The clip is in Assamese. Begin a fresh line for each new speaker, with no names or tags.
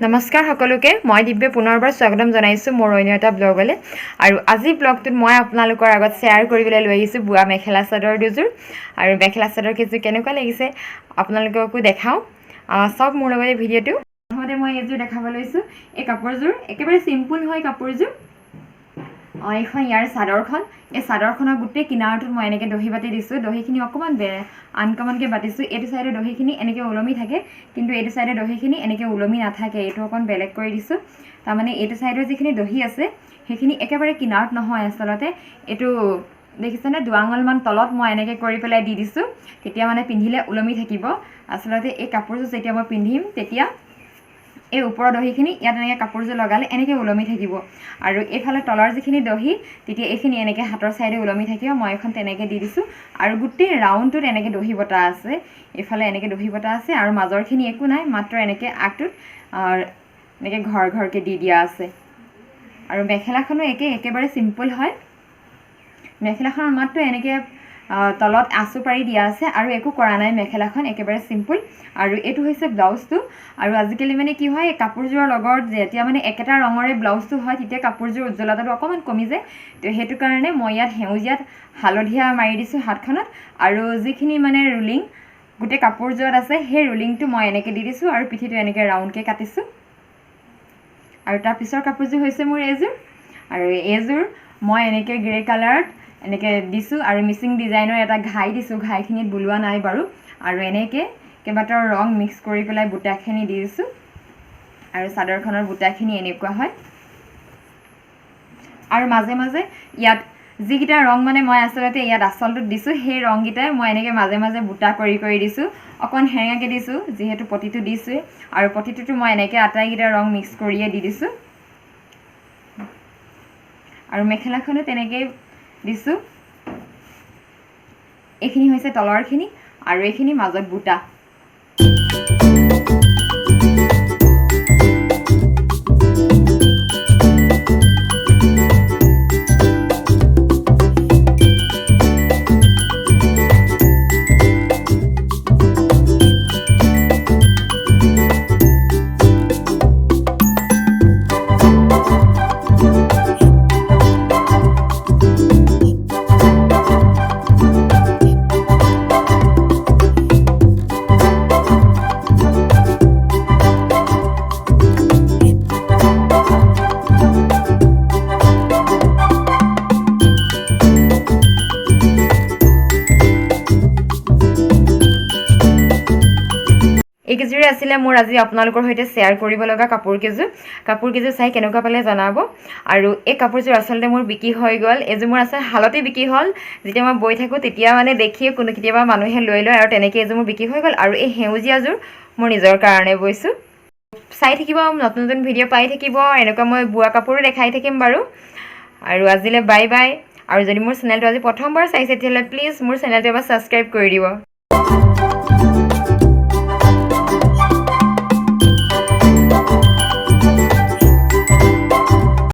নমস্কাৰ সকলোকে, মই দিব্য পুনৰবাৰ স্বাগতম জনাইছোঁ মোৰ অন্য এটা ব্লগলৈ। আৰু আজিৰ ব্লগটোত মই আপোনালোকৰ আগত শ্বেয়াৰ কৰিবলৈ লৈ আহিছোঁ বোৱা মেখেলা চাদৰ দুযোৰ। আৰু মেখেলা চাদৰ কেইযোৰ কেনেকুৱা লাগিছে আপোনালোককো দেখাওঁ। চাওক মোৰ লগতে ভিডিঅ'টো। প্ৰথমতে মই এইযোৰ দেখাব লৈছোঁ। এই কাপোৰযোৰ একেবাৰে চিম্পুল হয় কাপোৰযোৰ। এইখন ইয়াৰ চাদৰখন। এই চাদৰখনৰ গোটেই কিনাৰটোত মই এনেকৈ দহি বাতি দিছোঁ। দহিখিনি অকণমান আনকমনকৈ বাতিছোঁ। এইটো চাইডৰ দহিখিনি এনেকৈ ওলমি থাকে, কিন্তু এইটো চাইডৰ দহিখিনি এনেকৈ ওলমি নাথাকে। এইটো অকণ বেলেগ কৰি দিছোঁ। তাৰমানে এইটো চাইডৰ যিখিনি দহি আছে, সেইখিনি একেবাৰে কিনাৰত নহয় আচলতে। এইটো দেখিছেনে, দুআঙুলমান তলত মই এনেকৈ কৰি পেলাই দি দিছোঁ। তেতিয়া মানে পিন্ধিলে ওলমি থাকিব। আচলতে এই কাপোৰযোৰ যেতিয়া মই পিন্ধিম, তেতিয়া এই ওপৰৰ দহিখিনি ইয়াত এনেকৈ কাপোৰযোৰ লগালে এনেকৈ ওলমি থাকিব আৰু এইফালে তলৰ যিখিনি দহি, তেতিয়া এইখিনি এনেকৈ হাতৰ ছাইডে ওলমি থাকিব। মই এখন তেনেকৈ দি দিছোঁ আৰু গোটেই ৰাউণ্ডটোত এনেকৈ দহি বটা আছে। এইফালে এনেকৈ দহি বটা আছে আৰু মাজৰখিনি একো নাই, মাত্ৰ এনেকৈ আগটোত এনেকৈ ঘৰ ঘৰকৈ দি দিয়া আছে। আৰু মেখেলাখনো একে একেবাৰে চিম্পুল হয়। মেখেলাখনৰ মাত্ৰ এনেকৈ তলত আঁচু পাৰি দিয়া আছে আৰু একো কৰা নাই। মেখেলাখন একেবাৰে চিম্পুল। আৰু এইটো হৈছে ব্লাউজটো। আৰু আজিকালি মানে কি হয়, কাপোৰযোৰৰ লগত যেতিয়া মানে একেটা ৰঙৰে ব্লাউজটো হয়, তেতিয়া কাপোৰযোৰ উজ্জ্বলতাটো অকণমান কমি যায়। তো সেইটো কাৰণে মই ইয়াত সেউজীয়াত হালধীয়া মাৰি দিছোঁ হাতখনত। আৰু যিখিনি মানে ৰুলিং গোটেই কাপোৰযোৰত আছে, সেই ৰুলিংটো মই এনেকৈ দি দিছোঁ আৰু পিঠিটো এনেকৈ ৰাউণ্ডকৈ কাটিছোঁ। আৰু তাৰ পিছৰ কাপোৰযোৰ হৈছে মোৰ এইযোৰ। আৰু এইযোৰ মই এনেকৈ গ্ৰে কালাৰত এনেকৈ দিছোঁ আৰু মিচিং ডিজাইনৰ এটা ঘাই দিছোঁ। ঘাইখিনিত বোলোৱা নাই বাৰু। আৰু এনেকৈ কেইবাটাও ৰং মিক্স কৰি পেলাই বুটাখিনি দি দিছোঁ। আৰু চাদৰখনৰ বুটাখিনি এনেকুৱা হয়। আৰু মাজে মাজে ইয়াত যিকেইটা ৰং মানে মই আচলতে ইয়াত আচলটোত দিছোঁ, সেই ৰংকেইটাই মই এনেকৈ মাজে মাজে বুটা কৰি কৰি দিছোঁ। অকণ সেৰেঙাকৈ দিছোঁ, যিহেতু পতিটো দিছোঁৱেই। আৰু পতিটোতো মই এনেকৈ আটাইকেইটা ৰং মিক্স কৰিয়ে দি দিছোঁ। আৰু মেখেলাখনো তেনেকেই দিছোঁ। এইখিনি হৈছে তলৰখিনি আৰু এইখিনি মাজত বুটা। এইকেইযোৰে আছিলে মোৰ আজি আপোনালোকৰ সৈতে শ্বেয়াৰ কৰিব লগা কাপোৰকেইযোৰ। কাপোৰকেইযোৰ চাই কেনেকুৱা পালে জনাব। আৰু এই কাপোৰযোৰ আচলতে মোৰ বিক্ৰী হৈ গ'ল। এইযোৰ মোৰ আচলতে হালতে বিক্ৰী হ'ল। যেতিয়া মই বৈ থাকোঁ, তেতিয়া মানে দেখিয়ে কোনো কেতিয়াবা মানুহে লৈ লয় আৰু তেনেকৈ এইযোৰ মোৰ বিক্ৰী হৈ গ'ল। আৰু এই সেউজীয়াযোৰ মোৰ নিজৰ কাৰণে বৈছোঁ। চাই থাকিব, নতুন নতুন ভিডিঅ' পাই থাকিব। এনেকুৱা মই বোৱা কাপোৰো দেখাই থাকিম বাৰু। আৰু আজিলৈ বাই বাই। আৰু যদি মোৰ চেনেলটো আজি প্ৰথমবাৰ চাইছে, তেতিয়াহ'লে প্লিজ মোৰ চেনেলটো এবাৰ ছাবস্ক্ৰাইব কৰি দিব।